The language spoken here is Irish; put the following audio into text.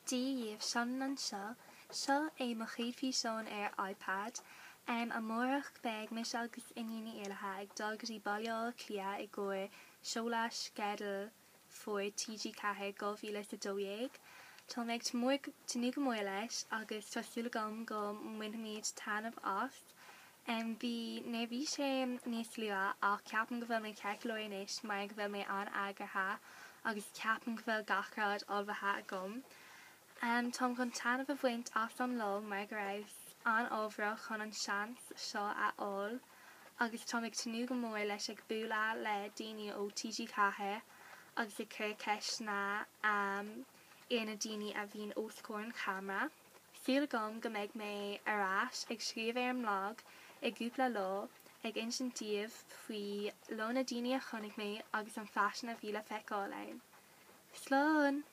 Dia dhaoibh, Seanan anseo. Seo é mo chéad físeán ar iPad. Amárach beidh mise agus Iníon Ní Éallaithe ag dul go dtí Baile Átha Cliath i gcomhair seoladh sceideal Fómhair TG4 2012. Tá mé ag tnúth go mór leis agus tá súil agam go mbainfimid taitneamh as. Bhí neirbhís orm níos luaithe ach ceapaim go bhfuil mé ceart go leor anois mar go bhfuil mé an-eagraithe agus ceapaim go bhfuil gach rud ullmhaithe agam. Táim chun taitneamh a bhaint as an lá mar go rabhas an-ádhmharach chun an seans seo a fháil agus táim ag tnúth go mór leis ag bualadh le daoine ó TG4 agus ag cur ceisteanna ar na daoine a bhíonn os comhair an cheamara. Súil agam go mbeidh mé ar ais ag scríobh ar an mblag i gcúpla lá ag insint daoibh faoi lá na daoine a chonaic mé agus an faisean a bhí le feiceáil ann. Slán!